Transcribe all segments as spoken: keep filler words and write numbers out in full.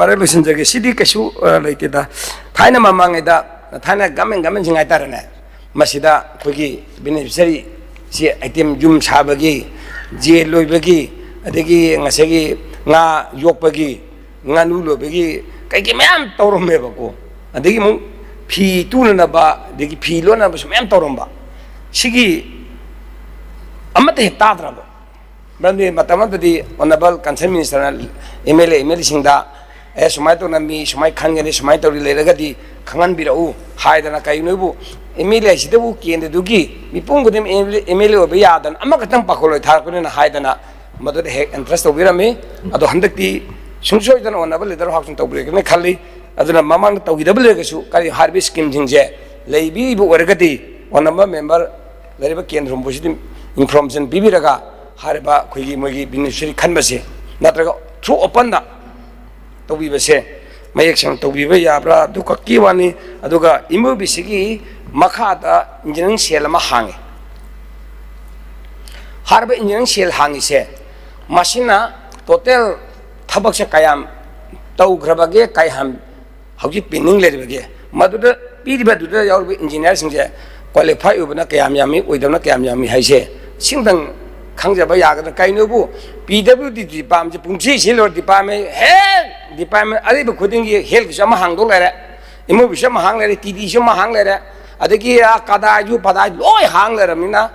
ꯐꯔꯦ, ꯂꯣꯏꯁꯤꯟꯖꯒꯦ꯫ ꯁꯤꯗꯤ ꯀꯩꯁꯨ, ꯑ, ꯂꯩꯇꯦꯗ꯫ ꯊꯥꯏꯅ ꯃꯃꯥꯡꯉꯩꯗ, ꯊꯥꯏꯅ ꯒꯃꯦꯟ ꯒꯃꯦꯟꯁꯤꯡ ꯍꯥꯏꯇꯥꯔꯦꯅꯦ, ꯃꯁꯤꯗ ꯑꯩꯈꯣꯏꯒꯤ ꯕꯦꯅꯤꯐꯤꯁꯔꯤ ꯁꯤ ꯑꯥꯏꯇꯦꯝ ꯌꯨꯝ ꯁꯥꯕꯒꯤ, ꯌꯦꯟ ꯂꯣꯏꯕꯒꯤ, ꯑꯗꯒꯤ ꯉꯁꯥꯏꯒꯤ ꯉꯥ ꯌꯣꯛꯄꯒꯤ, ꯉꯥꯅꯨ ꯂꯣꯏꯕꯒꯤ ꯀꯩꯀꯩ ꯃꯌꯥꯝ ꯇꯧꯔꯝꯃꯦꯕꯀꯣ꯫ ꯑꯗꯒꯤ ꯑꯃꯨꯛ ꯐꯤ ꯇꯨꯅꯅꯕ, ꯑꯗꯒꯤ ꯐꯤ ꯂꯣꯟꯅꯕꯁꯨ ꯃꯌꯥꯝ ꯇꯧꯔꯝꯕ꯫ ꯁꯤꯒꯤ ꯑꯃꯠꯇ ꯍꯦꯛ ꯇꯥꯗ꯭ꯔꯕ꯫ ꯃꯔꯝꯗꯤ ꯃꯇꯝ ꯑꯃꯗꯗꯤ ꯑꯣꯅꯔꯦꯕꯜ ꯀꯟꯁꯔꯟ ꯃꯤꯅꯤꯁꯇꯔꯅ M L A, M L ꯑꯦꯁꯤꯡꯗ, "ꯑꯦ, ꯁꯨꯃꯥꯏꯅ ꯇꯧꯅ ꯃꯤ ꯁꯨꯃꯥꯏꯅ ꯈꯟꯒꯅꯤ, ꯁꯨꯃꯥꯏꯅ ꯇꯧꯔꯤ ꯂꯩꯔꯒꯗꯤ ꯈꯪꯍꯟꯕꯤꯔꯛꯎ" ꯍꯥꯏꯗꯅ꯫ ꯀꯩꯒꯤꯅꯣꯕꯨ, ꯑꯦꯝ ꯑꯦꯜ ꯑꯦ ꯍꯥꯏꯁꯤꯗꯕꯨ ꯀꯦꯟꯗ꯭ꯔꯗꯨꯒꯤ ꯃꯤꯄꯨꯝ ꯈꯨꯗꯤꯡꯃꯛ ꯑꯦꯝ ꯑꯦꯜ ꯑꯦ ꯑꯣꯏꯕ ꯌꯥꯗꯅ ꯑꯃꯈꯛꯇꯪ ꯄꯥꯈꯣꯜ ꯂꯣꯏ ꯊꯥꯔꯛꯄꯅꯤꯅ ꯍꯥꯏꯗꯅ ꯃꯗꯨꯗ ꯍꯦꯛ ꯑꯦꯟꯇ꯭ꯔꯁ ꯇꯧꯕꯤꯔꯝꯃꯤ꯫ ꯑꯗꯣ ꯍꯟꯗꯛꯇꯤ ꯁꯨꯡꯁꯣꯏꯗꯅ ꯑꯣꯅꯔꯦꯕꯜ ꯂꯤꯗꯔ ꯍꯥꯛꯁꯨ ꯇꯧꯕꯤꯔꯛꯀꯅꯤ ꯈꯜꯂꯤ꯫ ꯑꯗꯨꯅ ꯃꯃꯥꯡꯗ ꯇꯧꯈꯤꯗꯕ ꯂꯩꯔꯒꯁꯨ, ꯀꯔꯤ ꯍꯥꯏꯔꯤꯕ ꯁ꯭ꯀꯤꯝꯁꯤꯡꯁꯦ ꯂꯩꯕꯤꯕ ꯑꯣꯏꯔꯒꯗꯤ, ꯑꯣꯅꯔꯦꯕꯜ ꯃꯦꯝꯕꯔ ꯂꯩꯔꯤꯕ ꯀꯦꯟꯗ꯭ꯔ ꯍꯨꯝꯐꯨꯁꯤꯗ ꯏꯟꯐꯣꯔꯃꯦꯁꯟ ꯄꯤꯕꯤꯔꯒ, ꯍꯥꯏꯔꯤꯕ ꯑꯩꯈꯣꯏꯒꯤ ꯃꯣꯏꯒꯤ ꯕꯦꯅꯤꯐꯤꯁꯔꯤ ꯈꯟꯕꯁꯦ ꯅꯠꯇ꯭ꯔꯒ ꯊ꯭ꯔꯨ ꯑꯣꯄꯟꯗ ꯇꯧꯕꯤꯕꯁꯦ ꯃꯌꯦꯛ ꯁꯦꯡꯅ ꯇꯧꯕꯤꯕ ꯌꯥꯕ꯭ꯔꯥ, ꯑꯗꯨ ꯈꯛꯀꯤ ꯋꯥꯅꯤ꯫ ꯑꯗꯨꯒ ꯑꯦꯝ ꯑꯣ ꯕꯤ ꯁꯤꯒꯤ ꯃꯈꯥꯗ ꯏꯟꯖꯤꯅꯤꯌꯥꯔꯤꯡ ꯁꯦꯜ ꯑꯃ ꯍꯥꯡꯉꯤ꯫ ꯍꯥꯏꯔꯤꯕ ꯏꯟꯖꯤꯅꯤꯌꯥꯔꯤꯡ ꯁꯦꯜ ꯍꯥꯡꯉꯤꯁꯦ, ꯃꯁꯤꯅ ꯇꯣꯇꯦꯜ ꯊꯕꯛꯁꯦ ꯀꯌꯥꯝ ꯇꯧꯈ꯭ꯔꯕꯒꯦ, ꯀꯌꯥꯝ ꯍꯧꯖꯤꯛ ꯄꯦꯟꯗꯤꯡ ꯂꯩꯔꯤꯕꯒꯦ, ꯃꯗꯨꯗ ꯄꯤꯔꯤꯕꯗꯨꯗ ꯌꯥꯎꯔꯤꯕ ꯏꯟꯖꯤꯅꯤꯌꯥꯔꯁꯤꯡꯁꯦ ꯀ꯭ꯋꯥꯂꯤꯐꯥꯏ ꯑꯣꯏꯕꯅ ꯀꯌꯥꯝ ꯌꯥꯝꯃꯤ, ꯑꯣꯏꯗꯕꯅ ꯀꯌꯥꯝ ꯌꯥꯝꯃꯤ ꯍꯥꯏꯁꯦ ꯁꯤꯝꯇꯪ ꯈꯪꯖꯕ ꯌꯥꯒꯗ꯭ꯔꯥ? ꯀꯩꯅꯣꯕꯨ, ꯄꯤ ꯗꯕ꯭ꯂꯤꯎ ꯗꯤ ꯗꯤꯄꯥꯔꯠꯃꯦꯟꯁꯦ ꯄꯨꯡꯁꯤ ꯁꯤ ꯂꯣꯏꯔ ꯗꯤꯄꯥꯔꯠꯃꯦꯟ, ꯍꯦꯛ ꯗꯤꯄꯥꯔꯠꯃꯦꯟ ꯑꯔꯤꯕ ꯈꯨꯗꯤꯡꯒꯤ ꯍꯦꯜꯠꯀꯤꯁꯨ ꯑꯃ ꯍꯥꯡꯗꯣꯛ ꯂꯩꯔꯦ, ꯑꯦꯝ ꯑꯣ ꯕꯤꯁꯨ ꯑꯃ ꯍꯥꯡ ꯂꯩꯔꯦ, ꯇꯤ ꯗꯤꯁꯨ ꯑꯃ ꯍꯥꯡ ꯂꯩꯔꯦ, ꯑꯗꯒꯤ ꯑꯥ ꯀꯗꯥꯏꯁꯨ ꯄꯗꯥꯏ ꯂꯣꯏ ꯍꯥꯡ ꯂꯩꯔꯕꯅꯤꯅ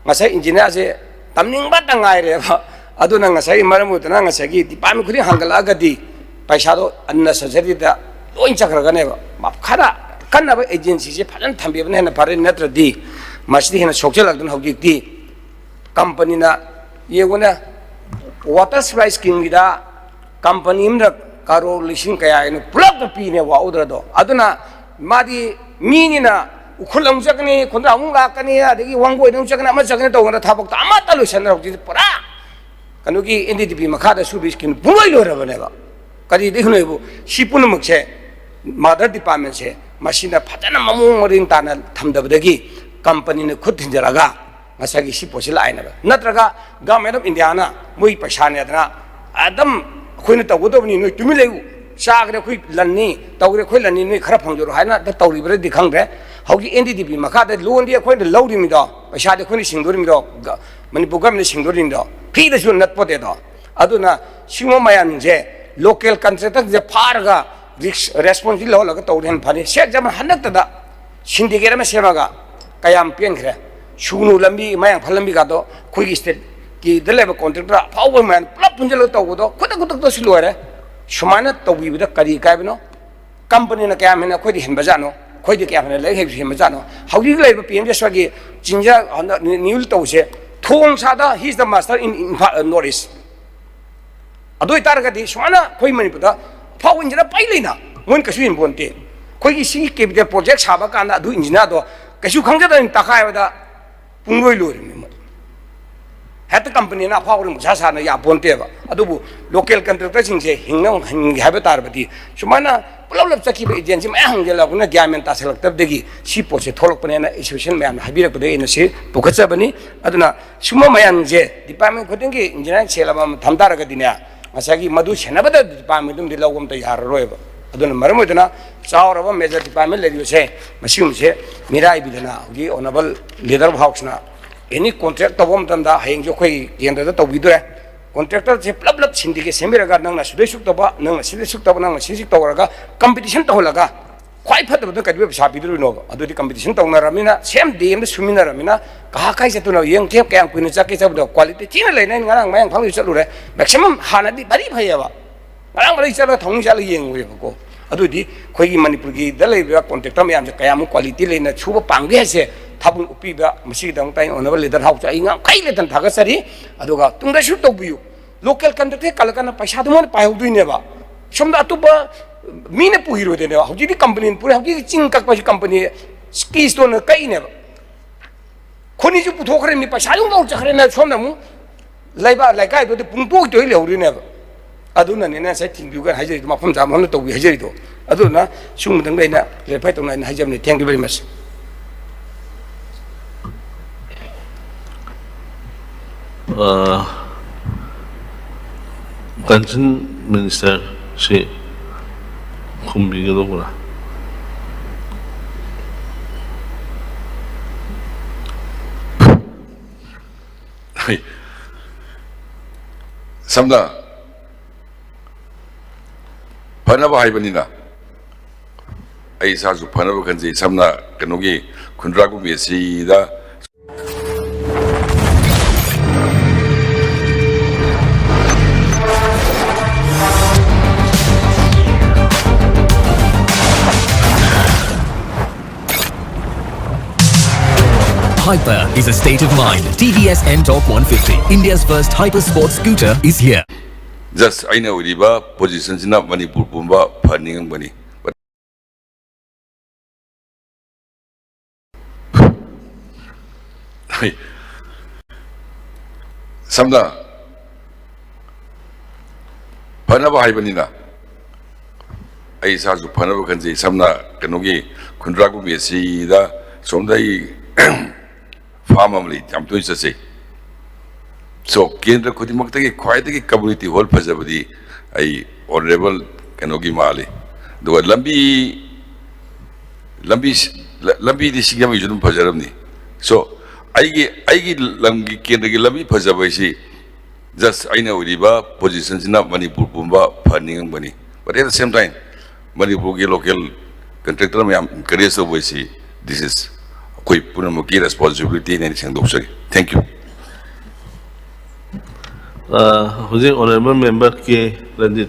ꯉꯁꯥꯏ ꯏꯟꯖꯤꯅꯤꯌꯥꯔꯁꯦ ꯇꯝꯅꯤꯡꯕꯇ ꯉꯥꯏꯔꯦꯕ꯫ ꯑꯗꯨꯅ ꯉꯁꯥꯏꯒꯤ ꯃꯔꯝ ꯑꯣꯏꯗꯅ ꯉꯁꯥꯏꯒꯤ ꯗꯤꯄꯥꯔꯠꯃꯦꯟ ꯈꯨꯗꯤꯡ ꯍꯥꯡꯒꯠꯂꯛꯑꯒꯗꯤ ꯄꯩꯁꯥꯗꯣ ꯑꯟꯅꯦꯁꯦꯁꯔꯤꯗ ꯂꯣꯏ ꯆꯠꯈ꯭ꯔꯒꯅꯦꯕ꯫ ꯃ-, ꯈꯔ ꯑꯀꯟꯅꯕ ꯑꯦꯖꯦꯟꯁꯤꯁꯦ ꯐꯖꯅ ꯊꯝꯕꯤꯕꯅ ꯍꯦꯟꯅ ꯐꯔꯦ, ꯅꯠꯇ꯭ꯔꯗꯤ ꯃꯁꯤꯗꯤ ꯍꯦꯟꯅ ꯁꯣꯛꯆꯜꯂꯛꯇꯅ ꯍꯧꯖꯤꯛꯇꯤ ꯀꯝꯄꯅꯤꯅ, ꯌꯦꯡꯉꯨꯅꯦ, ꯋꯥꯇꯔ ꯁꯄ꯭ꯂꯥꯏ ꯁ꯭ꯀꯤꯝꯒꯤꯗ ꯀꯝꯄꯅꯤ ꯑꯃꯗ ꯀꯔꯣꯔ ꯂꯤꯁꯤꯡ ꯀꯌꯥꯒꯤꯅꯣ ꯄꯨꯂꯞꯇ ꯄꯤꯅꯦ ꯋꯥ ꯑꯣꯗꯔꯗꯣ꯫ ꯑꯗꯨꯅ ꯃꯥꯗꯤ ꯃꯤꯅꯤꯅ ꯎꯈ꯭ꯔꯨꯜ ꯑꯃꯨꯛ ꯆꯠꯀꯅꯤ, ꯈꯨꯟꯗ꯭ꯔꯥꯛ ꯑꯃꯨꯛ ꯂꯥꯛꯀꯅꯤ, ꯑꯗꯒꯤ ꯋꯥꯡꯒꯣꯏꯗ ꯑꯃꯨꯛ ꯆꯠꯀꯅꯤ, ꯑꯃ ꯆꯠꯀꯅꯤ ꯇꯧꯗꯅ ꯊꯕꯛꯇꯣ ꯑꯃꯠꯇ ꯂꯣꯏꯁꯟꯗ꯭ꯔꯦ꯫ ꯍꯧꯖꯤꯛꯇꯤ ꯄꯨꯔꯥ ꯀꯩꯅꯣꯒꯤ ꯑꯦꯟ ꯗꯤ ꯗꯤ ꯄꯤ ꯃꯈꯥꯗ ꯁꯨꯕꯤ ꯁ꯭ꯀꯤꯝ ꯄꯨꯡꯂꯣꯏ ꯂꯣꯏꯔꯕꯅꯦꯕ꯫ ꯀꯔꯤꯗꯒꯤꯅꯣ ꯍꯥꯏꯕꯨ ꯁꯤ ꯄꯨꯝꯅꯃꯛꯁꯦ ꯃꯥꯗꯔ ꯗꯤꯄꯥꯔꯠꯃꯦꯟꯁꯦ ꯃꯁꯤꯅ ꯐꯖꯅ ꯃꯑꯣꯡ ꯃꯔꯤꯟ ꯇꯥꯅ ꯊꯝꯗꯕꯗꯒꯤ ꯀꯝꯄꯅꯤꯅ ꯈꯨꯠ ꯊꯤꯟꯖꯤꯜꯂꯒ ꯉꯁꯥꯏꯒꯤ ꯁꯤ ꯄꯣꯠꯁꯤ ꯂꯥꯛꯏꯅꯦꯕ꯫ ꯅꯠꯇ꯭ꯔꯒ ꯒꯚꯔꯟꯃꯦꯟ ꯑꯣꯐ ꯏꯟꯗꯤꯌꯥꯅ ꯃꯣꯏ ꯄꯩꯁꯥꯅꯦꯗꯅ ꯑꯗꯨꯝ ꯑꯩꯈꯣꯏꯅ ꯇꯧꯒꯗꯕꯅꯤ, ꯅꯣꯏ ꯇꯨꯃꯤꯟ ꯂꯩꯌꯨ, ꯆꯥꯈ꯭ꯔꯦ ꯑꯩꯈꯣꯏ ꯂꯟꯅꯤ, ꯇꯧꯈ꯭ꯔꯦ ꯑꯩꯈꯣꯏ ꯂꯟꯅꯤ, ꯅꯣꯏ ꯈꯔ ꯐꯪꯖꯔꯣ ꯍꯥꯏꯅ ꯑꯝꯇ ꯇꯧꯔꯤꯕ꯭ꯔꯗꯤ ꯈꯪꯗ꯭ꯔꯦ꯫ ꯍꯧꯖꯤꯛ ꯑꯦꯟ ꯗꯤ ꯗꯤ ꯄꯤ ꯃꯈꯥꯗ ꯂꯣꯟꯗꯤ ꯑꯩꯈꯣꯏꯅ ꯂꯧꯔꯤꯃꯤꯗꯣ, ꯄꯩꯁꯥꯗꯤ ꯑꯩꯈꯣꯏꯅ ꯁꯤꯡꯗꯣꯔꯤꯃꯤꯗꯣ, ꯒ-, ꯃꯅꯤꯄꯨꯔ ꯒꯃꯦꯟꯅ ꯁꯤꯡꯗꯣꯔꯤꯃꯤꯗꯣ, ꯐ꯭ꯔꯤꯗꯁꯨ ꯅꯠꯄꯣꯠꯇꯦꯗꯣ꯫ ꯑꯗꯨꯅ ꯁꯤꯒꯨꯝꯕ ꯃꯌꯥꯝꯁꯦ ꯂꯣꯀꯦꯜ ꯀꯟꯇ꯭ꯔꯦꯛꯇꯔꯁꯦ ꯐꯥꯔꯒ ꯔꯤꯛꯁ, ꯔꯦꯁꯄꯣꯟꯁꯤꯕꯤꯂꯤꯇꯤ ꯂꯧꯍꯜꯂꯒ ꯇꯧꯔꯗꯤ ꯍꯦꯟꯅ ꯐꯅꯤ꯫ ꯁꯦ ꯑꯦꯛꯖꯥꯝꯄꯜ, ꯍꯟꯗꯛꯇꯗ ꯁꯤꯟꯗꯤꯀꯦꯠ ꯑꯃ ꯁꯦꯝꯃꯒ ꯀꯌꯥꯝ ꯄꯦꯟꯈ꯭ꯔꯦ꯫ ꯁꯨꯒꯅꯨ ꯂꯝꯕꯤ, ꯃꯌꯥꯡꯐꯥꯟ ꯂꯝꯕꯤꯒꯗꯣ ꯑꯩꯈꯣꯏꯒꯤ ꯁ꯭ꯇꯦꯠꯀꯤꯗ ꯂꯩꯕ ꯀꯣꯟꯇ꯭ꯔꯦꯛꯇꯔ ꯑꯐꯥꯎꯕ ꯃꯌꯥꯝ ꯄꯨꯂꯞ ꯄꯨꯟꯁꯤꯜꯂꯒ ꯇꯧꯕꯗꯣ ꯈꯨꯗꯛ ꯈꯨꯗꯛꯇꯁꯨ ꯂꯣꯏꯔꯦ꯫ ꯁꯨꯃꯥꯏꯅ ꯇꯧꯕꯤꯕꯗ ꯀꯔꯤ ꯀꯥꯏꯕꯅꯣ? ꯀꯝꯄꯅꯤꯅ ꯀꯌꯥꯝ ꯍꯦꯟꯅ ꯑꯩꯈꯣꯏꯗꯤ ꯍꯦꯟꯕꯖꯥꯠꯅꯣ? ꯑꯩꯈꯣꯏꯗꯤ ꯀꯌꯥꯝ ꯍꯦꯟꯅ ꯂꯥꯏꯔꯤꯛ ꯍꯩꯕꯁꯨ ꯍꯦꯟꯕꯖꯥꯠꯅꯣ? ꯍꯧꯖꯤꯛ ꯂꯩꯔꯤꯕ ꯄꯤ ꯑꯦꯝ ꯖꯦ ꯑꯦꯁ ꯋꯥꯏꯒꯤ ꯆꯤꯟꯖꯥꯛ ꯍꯟꯗꯛ ꯅꯤ-, ꯅꯤꯌꯨꯜ ꯇꯧꯕꯁꯦ, ꯊꯣꯡ ꯁꯥꯗ, he is the master in Imphal, North East꯫ ꯑꯗꯨ ꯑꯣꯏꯇꯥꯔꯒꯗꯤ ꯁꯨꯃꯥꯏꯅ ꯑꯩꯈꯣꯏ ꯃꯅꯤꯄꯨꯔꯗ ꯑꯐꯥꯎꯕ ꯏꯟꯖꯤꯅꯤꯌꯥꯔ ꯄꯩ ꯂꯩꯅ ꯃꯣꯏꯅ ꯀꯩꯁꯨ ꯌꯦꯡꯄꯣꯟꯇꯦ꯫ ꯑꯩꯈꯣꯏꯒꯤ ꯁꯤꯒꯤ ꯀꯦꯄꯤꯇꯦꯜ ꯄ꯭ꯔꯣꯖꯦꯛ ꯁꯥꯕ ꯀꯥꯟꯗ ꯑꯗꯨ ꯏꯟꯖꯤꯅꯤꯌꯥꯔꯗꯣ ꯀꯩꯁꯨ ꯈꯪꯖꯗꯅ ꯇꯛꯈꯥꯏꯕꯗ ꯄꯨꯡꯂꯣꯏ ꯂꯣꯏꯔꯤꯅꯤ ꯃꯣꯏ꯫ ꯍꯦꯛꯇ ꯀꯝꯄꯅꯤꯅ ꯑꯐꯥꯎꯕ ꯄꯩꯁꯥ ꯁꯥꯅ ꯌꯥꯄꯣꯟꯇꯦꯕ꯫ ꯑꯗꯨꯕꯨ ꯂꯣꯀꯦꯜ ꯀꯟꯇ꯭ꯔꯦꯛꯇꯔꯁꯤꯡꯁꯦ ꯍꯤꯡꯅꯕ ꯍꯤꯡꯒꯦ ꯍꯥꯏꯕ ꯇꯥꯔꯕꯗꯤ ꯁꯨꯃꯥꯏꯅ ꯄꯨꯂꯞ ꯄꯨꯂꯞ ꯆꯠꯈꯤꯕ ꯑꯦꯖꯦꯟꯁꯤ ꯃꯌꯥꯝ ꯍꯪꯖꯤꯜꯂꯛꯄꯅ ꯒ꯭ꯌꯥꯟ ꯃꯦꯟ ꯇꯥꯁꯤꯜꯂꯛꯇꯕꯗꯒꯤ ꯁꯤ ꯄꯣꯠꯁꯦ ꯊꯣꯛꯂꯛꯄꯅꯦꯅ ꯑꯦꯁꯣꯁꯤꯌꯦꯁꯟ ꯃꯌꯥꯝꯅ ꯍꯥꯏꯕꯤꯔꯛꯄꯗꯒꯤ ꯑꯩꯅ ꯁꯤ ꯄꯨꯈꯠꯆꯕꯅꯤ꯫ ꯑꯗꯨꯅ ꯁꯤꯒꯨꯝꯕ ꯃꯌꯥꯝꯁꯦ ꯗꯤꯄꯥꯔꯠꯃꯦꯟ ꯈꯨꯗꯤꯡꯒꯤ ꯏꯟꯖꯤꯅꯤꯌꯥꯔꯤꯡ ꯁꯦꯜ ꯑꯃꯃꯝ ꯊꯝ ꯇꯥꯔꯒꯗꯤꯅꯦ, ꯉꯁꯥꯏꯒꯤ ꯃꯗꯨ ꯁꯦꯟꯅꯕꯗ ꯗꯤꯄꯥꯔꯠꯃꯦꯟꯗꯨꯝꯗꯤ ꯂꯧꯕ ꯑꯝꯇ ꯌꯥꯔꯔꯣꯏꯕ꯫ ꯑꯗꯨꯅ ꯃꯔꯝ ꯑꯣꯏꯗꯅ ꯆꯥꯎꯔꯕ ꯃꯦꯖꯔ ꯗꯤꯄꯥꯔꯠꯃꯦꯟ ꯂꯩꯔꯤꯕꯁꯦ ꯃꯁꯤꯒꯨꯝꯕꯁꯦ ꯃꯤꯔꯥꯏꯕꯤꯗꯅ ꯍꯧꯖꯤꯛ ꯑꯣꯅꯔꯦꯕꯜ ꯂꯤꯗꯔ ꯑꯣꯐ ꯍꯥꯎꯁꯅ ꯑꯦꯅꯤ ꯀꯣꯟꯇ꯭ꯔꯦꯛ ꯇꯧꯕ ꯃꯇꯝꯗ ꯍꯌꯦꯡꯁꯨ ꯑꯩꯈꯣꯏ ꯀꯦꯟꯗ꯭ꯔꯗ ꯇꯧꯕꯤꯗꯣꯔꯦ꯫ ꯀꯣꯟꯇ꯭ꯔꯦꯛꯇꯔꯁꯦ ꯄꯨꯂꯞ ꯄꯨꯂꯞ ꯁꯤꯟꯗꯤꯀꯦꯠ ꯁꯦꯝꯕꯤꯔꯒ ꯅꯪꯅ ꯁꯤꯗꯩ ꯁꯨꯛ ꯇꯧꯕ, ꯅꯪꯅ ꯁꯤꯗꯩ ꯁꯨꯛ ꯇꯧꯕ, ꯅꯪꯅ ꯁꯤ ꯁꯨꯛ ꯇꯧꯔꯒ ꯀꯝꯄꯤꯇꯤꯁꯟ ꯇꯧꯍꯜꯂꯒ ꯈ꯭ꯋꯥꯏ ꯐꯠꯇꯕꯗ ꯀꯩꯗꯧꯕꯩ ꯄꯩꯁꯥ ꯄꯤꯗꯣꯔꯤꯅꯣꯕ? ꯑꯗꯨꯗꯤ ꯀꯝꯄꯤꯇꯤꯁꯟ ꯇꯧꯅꯔꯕꯅꯤꯅ, ꯁꯦꯝ ꯗꯦ ꯑꯃꯗ ꯁꯨꯃꯤꯟꯅꯔꯕꯅꯤꯅ ꯀꯍꯥ ꯀꯥꯏ ꯆꯠꯇꯣꯏꯅꯣ? ꯌꯦꯡ ꯊꯦꯞ ꯀꯌꯥꯝ ꯀꯨꯏꯅ ꯆꯠꯀꯦ ꯆꯠꯄꯗꯣ ꯀ꯭ꯋꯥꯂꯤꯇꯤ ꯊꯤꯅ ꯂꯩꯅ ꯑꯩꯅ ꯉꯔꯥꯡ ꯃꯌꯥꯡ ꯐꯥꯎꯗ ꯆꯠꯂꯨꯔꯦ꯫ ꯃꯦꯛꯁꯤꯃꯝ ꯍꯥꯟꯅꯗꯤ ꯚꯔꯤ ꯐꯩꯌꯦꯕ꯫ ꯉꯔꯥꯡ ꯃꯔꯩ ꯆꯠꯂꯒ ꯊꯧꯅꯤ ꯆꯠꯂꯒ ꯌꯦꯡꯉꯨꯔꯦꯕꯀꯣ꯫ ꯑꯗꯨꯗꯤ ꯑꯩꯈꯣꯏꯒꯤ ꯃꯅꯤꯄꯨꯔꯒꯤꯗ ꯂꯩꯔꯤꯕ ꯀꯣꯟꯇ꯭ꯔꯦꯛꯇꯔ ꯃꯌꯥꯝꯁꯦ ꯀꯌꯥꯃꯨꯛ ꯀ꯭ꯋꯥꯂꯤꯇꯤ ꯂꯩꯅ ꯁꯨꯕ ꯄꯥꯝꯒꯦ ꯍꯥꯏꯁꯦ ꯊꯥꯕꯜ ꯎꯞꯄꯤꯕ ꯃꯁꯤꯒꯤꯗꯃꯛꯇ ꯑꯩꯅ ꯑꯣꯅꯔꯦꯕꯜ ꯂꯤꯗꯔ ꯍꯥꯎꯁ ꯑꯩ ꯉꯝꯈꯩ ꯂꯩꯇꯅ ꯊꯥꯒꯠꯆꯔꯤ꯫ ꯑꯗꯨꯒ ꯇꯨꯡꯗꯁꯨ ꯇꯧꯕꯤꯌꯨ꯫ ꯂꯣꯀꯦꯜ ꯀꯟꯇ꯭ꯔꯦꯛꯇꯔ ꯀꯜꯂꯀꯥꯟꯗ ꯄꯩꯁꯥꯗꯨ ꯃꯣꯏꯅ ꯄꯥꯏꯍꯧꯗꯣꯏꯅꯦꯕ꯫ ꯁꯣꯝꯗ ꯑꯇꯣꯞꯄ ꯃꯤꯅ ꯄꯨꯈꯤꯔꯣꯏꯗꯣꯏꯅꯦꯕ꯫ ꯍꯧꯖꯤꯛꯇꯤ ꯀꯝꯄꯅꯤꯅ ꯄꯨꯔꯦ꯫ ꯍꯧꯖꯤꯛꯀꯤ ꯆꯤꯡ ꯀꯛꯄꯁꯤ ꯀꯝꯄꯅꯤ ꯀꯤ ꯁ꯭ꯇꯣꯟꯅ ꯀꯛꯏꯅꯦꯕ꯫ ꯈꯨꯟꯅꯤꯁꯨ ꯄꯨꯊꯣꯛꯈ꯭ꯔꯦ, ꯃꯤ ꯄꯩꯁꯥꯁꯨ ꯑꯃꯨꯛ ꯆꯠꯈ꯭ꯔꯦꯅ ꯁꯣꯝꯗ ꯑꯃꯨꯛ ꯂꯩꯕꯥꯛ ꯂꯩꯀꯥꯏꯗꯨꯗꯤ ꯄꯨꯡꯇꯣꯏ ꯇꯣꯏ ꯂꯩꯍꯧꯔꯤꯅꯦꯕ꯫ ꯑꯗꯨꯅꯅꯦ ꯉꯁꯥꯏ ꯊꯤꯡꯕꯤꯌꯨ ꯀꯥꯏꯅ ꯍꯥꯏꯖꯔꯤꯗꯣ, ꯃꯐꯝ ꯆꯥꯕ ꯃꯐꯝꯗ ꯇꯧꯕꯤ ꯍꯥꯏꯖꯔꯤꯗꯣ꯫ ꯑꯗꯨꯅ ꯁꯤꯒꯨꯝꯕꯗꯪꯗ ꯑꯩꯅ clarify ꯇꯧꯅ ꯑꯩꯅ ꯍꯥꯏꯖꯕꯅꯤ꯫ Thank you very much꯫ Concern minister Shri ꯈꯨꯝꯕꯤꯒꯗꯧꯕ꯭ꯔꯥ? ꯁꯝꯅ ꯐꯅꯕ ꯍꯥꯏꯕꯅꯤꯅ ꯑꯩ ꯏꯁꯥꯁꯨ ꯐꯅꯕ ꯈꯟꯖꯩ꯫ ꯁꯝꯅ ꯀꯩꯅꯣꯒꯤ ꯈꯨꯟꯗ꯭ꯔꯥꯒꯨꯝꯕꯤ ꯑꯁꯤꯗ Hyper is a state of mind. T V S Ntorq one fifty, India's first hyper sports scooter, is here. Just ꯑꯩꯅ ꯑꯣꯏꯔꯤꯕ ꯄꯣꯖꯤꯁꯟꯁꯤꯅ ꯃꯅꯤꯄꯨꯔ ꯄꯨꯝꯕ ꯐꯍꯟꯅꯤꯡꯉꯝꯒꯅꯤ꯫ ꯁꯝꯅ ꯐꯅꯕ ꯍꯥꯏꯕꯅꯤꯅ ꯑꯩ ꯏꯁꯥꯁꯨ ꯐꯅꯕ ꯈꯟꯖꯩ꯫ ꯁꯝꯅ ꯀꯩꯅꯣꯒꯤ ꯈꯨꯟꯗ꯭ꯔꯥꯒꯨꯝꯕꯤ ꯑꯁꯤꯗ ꯁꯣꯝꯗ ꯑꯩ ꯐꯥꯝ ꯑꯃ ꯂꯩ, ꯌꯥꯝ ꯇꯣꯏꯅ ꯆꯠꯆꯩ꯫ ꯁꯣ ꯀꯦꯟꯗ꯭ꯔ ꯈꯨꯗꯤꯡꯃꯛꯇꯒꯤ ꯈ꯭ꯋꯥꯏꯗꯒꯤ ꯀꯝꯃ꯭ꯌꯨꯅꯤꯇꯤ ꯍꯣꯜ ꯐꯖꯕꯗꯤ ꯑꯩ ꯑꯣꯅꯔꯦꯕꯜ ꯀꯩꯅꯣꯒꯤ ꯃꯥꯜꯂꯤ꯫ ꯑꯗꯨꯒ ꯂꯝꯕꯤ ꯂꯝꯕꯤ ꯂꯝꯕꯤꯗꯤ ꯁꯤꯡꯖꯃꯩꯁꯨ ꯑꯗꯨꯝ ꯐꯖꯔꯝꯅꯤ꯫ ꯁꯣ ꯑꯩꯒꯤ ꯑꯩꯒꯤ ꯂꯝꯒꯤ ꯀꯦꯟꯗ꯭ꯔꯒꯤ ꯂꯝꯕꯤ ꯐꯖꯕ ꯍꯥꯏꯁꯤ ꯖꯁ ꯑꯩꯅ ꯑꯣꯏꯔꯤꯕ ꯄꯣꯖꯤꯁꯟꯁꯤꯅ ꯃꯅꯤꯄꯨꯔ ꯄꯨꯝꯕ ꯐꯍꯟꯅꯤꯡꯉꯝꯒꯅꯤ꯫ But at the same time ꯃꯅꯤꯄꯨꯔꯒꯤ ꯂꯣꯀꯦꯜ ꯀꯟꯇ꯭ꯔꯦꯛꯇꯔ ꯃꯌꯥꯝ ꯏꯟꯀꯔꯦꯖ ꯇꯧꯕ ꯍꯥꯏꯁꯤ this is ꯑꯩꯈꯣꯏ ꯄꯨꯝꯅꯃꯛꯀꯤ ꯔꯦꯁꯄꯣꯟꯁꯤꯕꯤꯂꯤꯇꯤꯅꯦꯅ ꯁꯦꯡꯗꯣꯛꯆꯒꯦ꯫ Thank you. ꯑ, ꯍꯧꯖꯤꯛ ꯑꯣꯅꯔꯦꯕꯜ ꯃꯦꯝꯕꯔ ꯀꯦ ꯔꯟꯖꯤꯠ